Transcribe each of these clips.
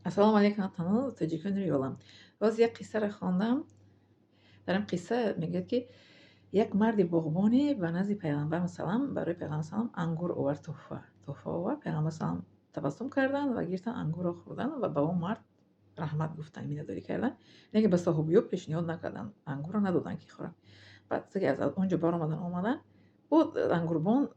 Ассалому алайкум, ҳамватанон, тоҷикони рӯи олам. Боз як қиссаро хондам. Дар ин қисса мегӯяд, ки як марди боғбоне ба назди Пайғамбар салам, барои Пайғамбар салам ангур овард, тӯҳфа. Тӯҳфа овард, Пайғамбар салам табассум карданд ва гирифтанд, ангурро хӯрданд ва ба он мард раҳмат гуфтанд, миннатдорӣ карданд. Лекин ба саҳобиё пешниҳод накарданд, ангурро надоданд, ки хӯранд. Баъд аз он ҷо баромадан омаданд, ӯ ангурбон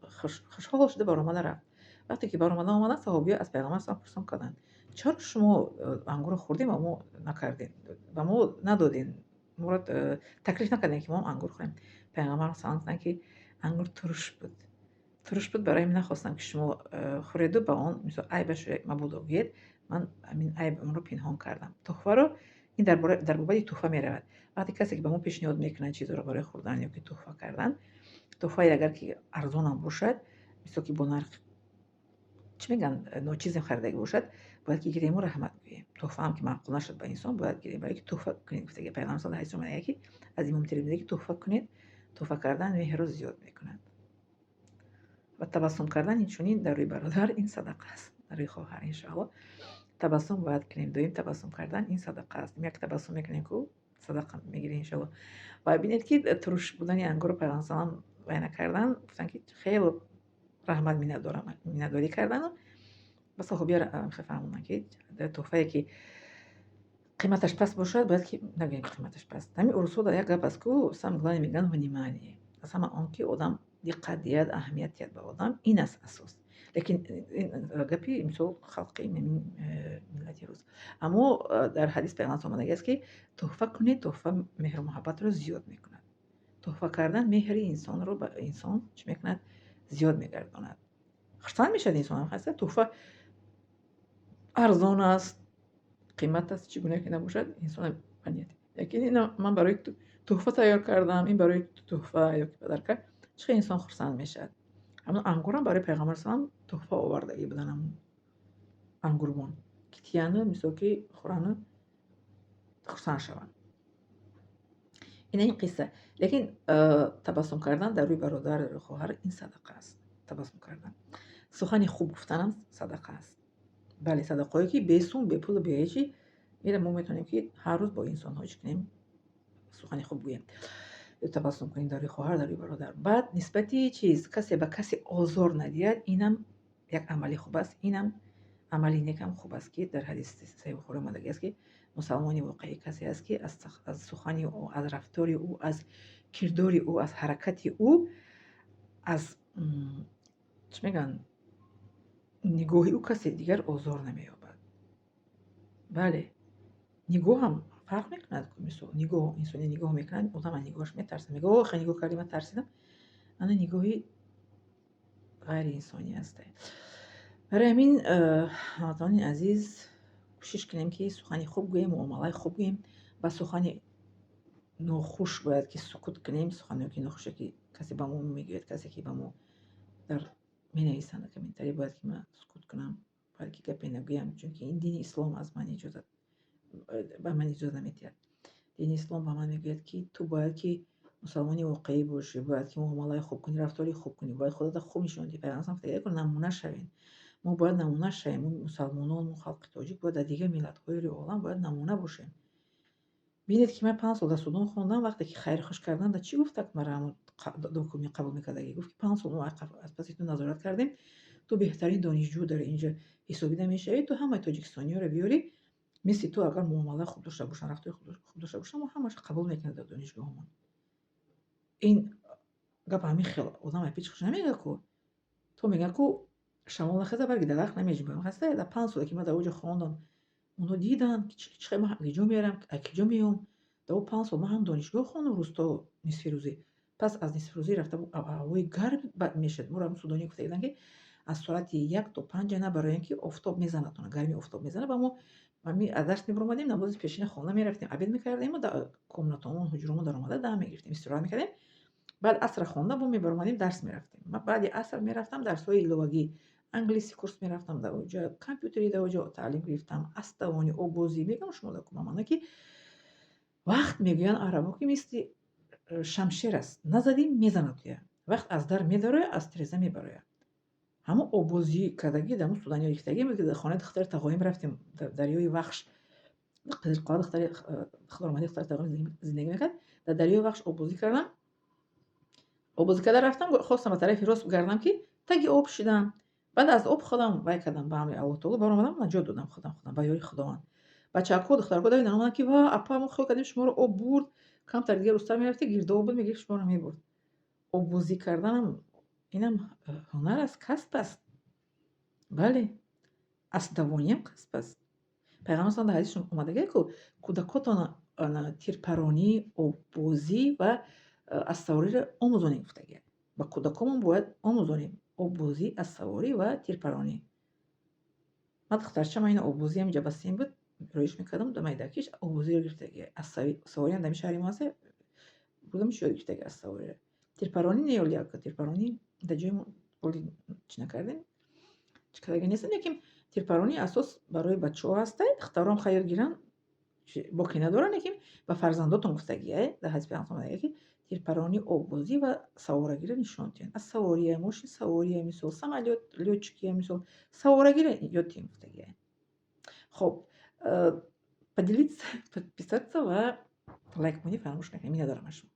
хушҳол шуда баромада рафт. Вақте ки баромада омаданд, саҳобиё аз Пайғамбар салам пурсон карданд: чаро шумо ангурро хӯрдем ва мо накардем, ба мо надодем, моро таклиф накардем, ки мо ангур хӯрем? Пайғамбар салам гуфтанд, ки ангур туруш буд, туруш буд, барои ҳамин нахостам, ки шумо хӯреду ба он мисол айбаш мабодо гӯед. Ман ҳамин айби онро пинҳон кардам. Тӯҳфаро ин дар бобати тӯҳфа меравад. Вақте касе ки ба мо пешниҳод мекунад чизро барои хӯрдан ё ки тӯҳфа кардан, тӯҳфае агар ки арзонам бошад, мисол ки бо нарх, чӣ мегӯянд, ночизем харидагӣ бошад, бояд ки гирему раҳмат гӯем. Тӯҳфаам ки маъқул нашуд ба инсон, бояд гирем, барои ки тӯҳфа кунед гуфтаги Пайғамбар сал ҳадис омада, ки аз Имом Термизӣ, ки тӯҳфа кунед, тӯҳфа кардан меҳрро зиёд мекунад. Ва табассум кардан инчунин дар рӯи бародар ин садақа аст, дар рӯи хоҳар, иншоалло. Табассум бояд кунем, доим табассум кардан ин садақа аст. Як табассум мекунем ку, садақа мегирем, иншоалло. Ва бинед, ки туруш будани ангурро Пайғамбар салам вай накардан, гуфтанд, ки хеле раҳмат, миннатдорӣ кардану ба саҳобия фаҳмонданд, ки тӯҳфае ки қиматаш паст бошад, бояд ки нагӯем, ки қиматаш паст. Ҳамин урусҳо дар як гап аст ку, самое главное, мегӯянд, внимание. Аз ҳама он ки одам диққат диҳад, аҳамият диҳад ба одам, ин аст асос. Лекин гапи мисол халқи миллати рус. Аммо дар ҳадис Пайғамбар омадагӣ аст, ки тӯҳфа кунед, тӯҳфа меҳру муҳаббатро зиёд мекунад. Тӯҳфа кардан меҳри инсонро ба инсон чӣ мекунад? Зиёд мегардонад. Хурсанд мешавад инсон. Ҳаста тӯҳфа арзон аст, қимат аст, чӣ гуна ки набошад, инсон ба нияти. Лекин ина ман барои тӯҳфа тайёр кардам, ин барои тӯҳфа ё ки подарка, чӣ хел инсон хурсанд мешавад. Ҳамон ангурам барои Пайғамбар салам тӯҳфа овардагӣ будан ҳамон ангурбон, ки тияну мисол ки хӯрану хурсанд шаванд. Ина ин қисса. Лекин табассум кардан дар рӯи бародар, хоҳар ин садақа аст. Табассум кардан. Сухани хуб гуфтанам садақа аст. Бале, садақаҳое ки бесум, бепулу беҳечи, ира мо метавонем, ки ҳар рӯз бо инсонҳо чӣ кунем? Сухани хуб гӯем. Табассум кунем дар рӯи хоҳар, дар рӯи бародар. Баъд нисбати чиз, касе ба касе озор надиҳад, инам як амали хуб аст, инам амали некам хуб аст, ки дар ҳадиси Саҳиҳи Бухорӣ омадагӣ аст, ки мусалмони воқеӣ касе аст, ки аз сухани ӯ, аз рафтори ӯ, аз кирдори ӯ, аз ҳаракати ӯ, аз, чӣ мегӯянд, нигоҳи ӯ касе дигар озор намеёбад. Бале, нигоҳам фарқ мекунад. Мисол, нигоҳ, инсоне нигоҳ мекунад, одам аз нигоҳаш метарсад, мегӯяд: «О, хел нигоҳ кардӣ, ман тарсидам». Ана нигоҳи ғайриинсонӣ аст. Барои ҳамин, ҳамватанони азиз, кӯшиш кунем, ки сухани хуб гӯем, муомалаи хуб гӯем. Ба сухани нохуш бояд ки сукут кунем. Сухане ки нохуше ки касе ба мо мегӯяд, касе ки ба мо дар менависанд дар комментарий, бояд ки ман сукут кунам, бояд ки гапе нагӯям, чунки ин дини ислом аз ман иҷозат ба ман иҷоза намедиҳад. Дини ислом ба ман мегӯяд, ки ту бояд ки мусалмони воқеӣ бошӣ, бояд ки муомалаи хуб кунӣ, рафтори хуб кунӣ, бояд худатро хуб нишон диҳӣ. Пайғамбар гуфта: «Намуна шавем». Мо бояд намуна шавем. Мо мусалмонон, мо халқи тоҷик бояд дар дигар миллатҳои рӯи олам бояд намуна бошем. Бинед, ки ман 5 сол дар Судон хондам, вақте ки хайрхуш кардан, да чӣ гуфтак мара ҳамон документ қабул мекардагӣ? Гуфт, ки 5 сол мо аз паси ту назорат кардем, ту беҳтарин донишҷӯ дар инҷа ҳисобида мешавӣ, ту ҳамаи тоҷикистониёро биёрӣ, мисли ту агар муомалаи хуб дошта бошанд, рафтори хуб дошта бошанд, мо ҳамаашро қабул мекунем дар донишгоҳамон. Ин гап ҳамин хел одам ай печи хуш намегӯяд ку. То мегӯяд ку, шамол нахеза, барги дарахт намеҷунбад. Хаста дар 5 соле ки ман дар оҷо хондам, онҳо диданд, ки чӣ хел ман киҷо мерам, ай киҷо меом. Дар о 5 сол ман ҳам донишгоҳ хондам рӯз то нисфирӯзӣ. Пас аз нисфирӯзӣ рафта ҳавои гарм мешуд. Моро судониё гуфта буданд, ки аз соати 1 то 5 набароем, ки офтоб мезанад, гармии офтоб мезанад. Ва мо аз дарс мебаромадем, намози пешина хонда мерафтем, обед мекардему, дар комнатаҳомон, ҳуҷраҳомон даромада дам мегирифтем, истироҳат мекардем. Баъд асра хонда бо мебаромадем, дарс мерафтем. Ман баъди аср мерафтам дарсҳои иловагӣ, англисӣ курс мерафтам, дар оҷа компютери дар оҷа таълим гирифтам, аспдавонӣ, оббозӣ. Мегӯям шумо дар кумамона, ки вақт, мегӯянд арабо, ки мисли шамшер аст, назадӣ, мезанад туя. Вақт аз дар медарояд, аз тиреза мебарояд. Ҳамон оббозӣ кардагӣ дар ҳамон Судан ёд гирифтагӣ. Дар хонаи духтари тағоим рафтем, дар дарёи Вахш. Қизилқола духтари Худормаҳди, духтари тағоим зиндагӣ мекард. Дар дарёи Вахш оббозӣ кардам. Оббозӣ карда рафтам, хостам ба тарафи рост гардам, ки таги об шидам. Баъд аз об худам вай кардам, ба амри Аллоҳ таоло баромадам, наҷот додам худам ба ёри Худованд. Бачаҳако, духтарако давидан омаданд, ки ва апа, мо хиёл кардем, шуморо об бурд, камтар дигар русттар мерафтӣ, гирдоб буд, мегирифт, шуморо мебурд. Оббозӣ карданам инам ҳунар аст, касб аст. Бале, аспдавониам касб аст. Пайғамбар саллаллоҳу дар ҳадисшон омадагае ку, кӯдакотона тирпаронӣ, оббозӣ ва аспсавориро омӯзонем, гуфтагия. Ба кӯдакомон бояд омӯзонем оббозӣ, аспсаворӣ ва тирпаронӣ. Ман духтарчам ина оббозӣ ҳаминҷа бассейн буд, роиш мекардам, дар майдакиш оббозиро гирифтагия. Аспсавориам дар шаҳри мо ҳаста, бурдамш, ёд гирифтагия аспсавориро. Тирпаронӣ не, оли тирпаронӣ дар ҷои мо оли чӣ накардем, чӣ кардагӣ нестем, лекин тирпаронӣ асос барои бачаҳо ҳастай, духтарон хай ёд гиранд, боке надоранд, лекин ба фарзандотон гуфтагия, дар ҳадиси пайғамбар омадагия, ки тирпаронӣ, оббозӣ ва саворагиро нишон диҳанд. Аспсавория, мошинсавория, мисол, самолёт, лётчикия, мисол, саворагиро ёд диҳем, гуфтагия. Хоб, поделиться, подписаться ва лайк монӣ фаромӯш накунед. Миннатдорам аз шумо.